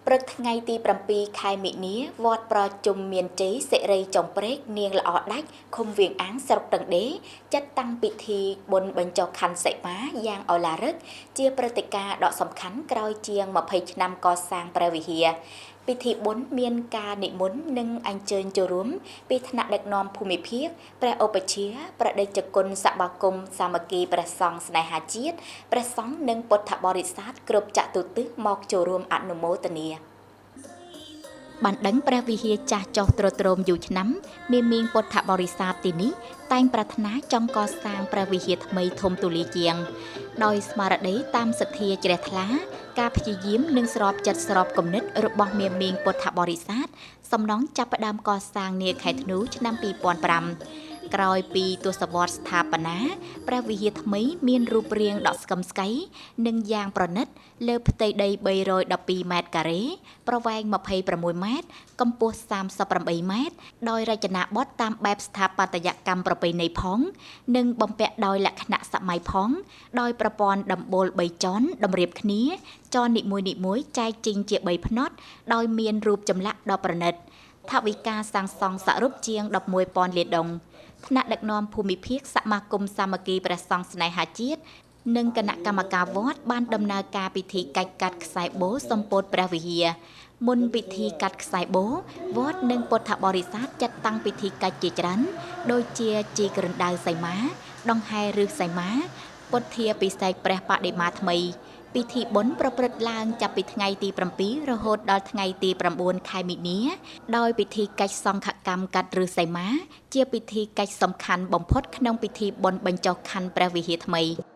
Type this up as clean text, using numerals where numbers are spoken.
ព្រឹកថ្ងៃទី7ខែមិនិនាវត្តប្រជុំមានជ័យសិរីចុងព្រែកនាងល្អដាច់ឃុំវៀងអាងស្រុកតឹងដេចាត់តាំងពិធីបុណ្យបញ្ចុះខណ្ឌសីមាយ៉ាងឱឡារិកជាព្រឹត្តិការណ៍ដ៏សំខាន់ក្រោយជាង20ឆ្នាំកសាងព្រះវិហារពិធីបុណ្យមានការនិមន្តនិងអញ្ជើញចូលរួមពីថ្នាក់ដឹកនាំភូមិភាគព្រះឧបជាព្រះតេជគុណសមាគមសាមគ្គីព្រះសង្ឃស្នេហាជាតិព្រះសង្ឃនិងពុទ្ធបរិស័ទគ្រប់ចតុទិសមកចូលរួមអនុមោទនាបានដឹងព្រះវិហារចាស់ចុះទ្រុឌទ្រោមយូរឆ្នាំមានមីងពុទ្ធបរិស័ទទីនេះតែងប្រាថ្នាចង់កសាងព្រះវិហារថ្មីធំទូលាយជាងដោយស្មារតីតាមសទ្ធាជ្រះថ្លាការព្យាយាមនិងស្របចិត្តស្របគំនិតរបស់មាមីងពុទ្ធបរិស័ទសំណងចាប់ផ្ដើមកសាងនាខែធ្នូឆ្នាំ2005ក្រោយពីទសវត្សរ៍ស្ថាបនាព្រះវិហារថ្មីមានរូបរាងដ៏ស្កឹមស្កៃនិងយ៉ាងប្រណិតលើផ្ទៃដី312ម៉ែត្រការ៉េប្រវែង26ម៉ែត្រកម្ពស់38ម៉ែត្រដោយរចនាបថតាមបែបស្ថាបត្យកម្មប្រពៃណីផងនិងបំពាក់ដោយលក្ខណៈសម័យផងដោយប្រព័ន្ធដំបូល3ជាន់តម្រៀបគ្នាជាន់នីមួយៗចែកចេញជា3ផ្នត់ដោយមានរូបចម្លាក់ដ៏ប្រណិតថវិកាសាងសង់សរុបជាង11,000លានដុងថ្នាក់ដឹកនាំភូមិភាគសមាគមសាមគ្គីព្រះសង្ឃស្នេហាជាតិនិងគណៈកម្មការវត្តបានដំណើរការពិធីកាច់កាត់ខ្សែបូសម្ពោធព្រះវិហារមុនពិធីកាត់ខ្សែបូវត្តនិងពុទ្ធបរិស័ទចាត់តាំងពិធីកាច់ជាច្រើនដូចជាជីក្រណ្ដៅសីមាដង្ហែឫសីមាពុទ្ធាពិសេសព្រះបដិមាថ្មីពិធីបុណ្យប្រព្រឹត្តឡើងចាប់ពីថ្ងៃទី7រហូតដល់ថ្ងៃទី9ខែមីនាដោយពិធីកិច្ចសង្ឃកម្មកាត់ឫសីមាជាពិធីកិច្ចសំខាន់បំផុតក្នុងពិធីបុណ្យបញ្ចុះខណ្ឌព្រះវិហារថ្មី។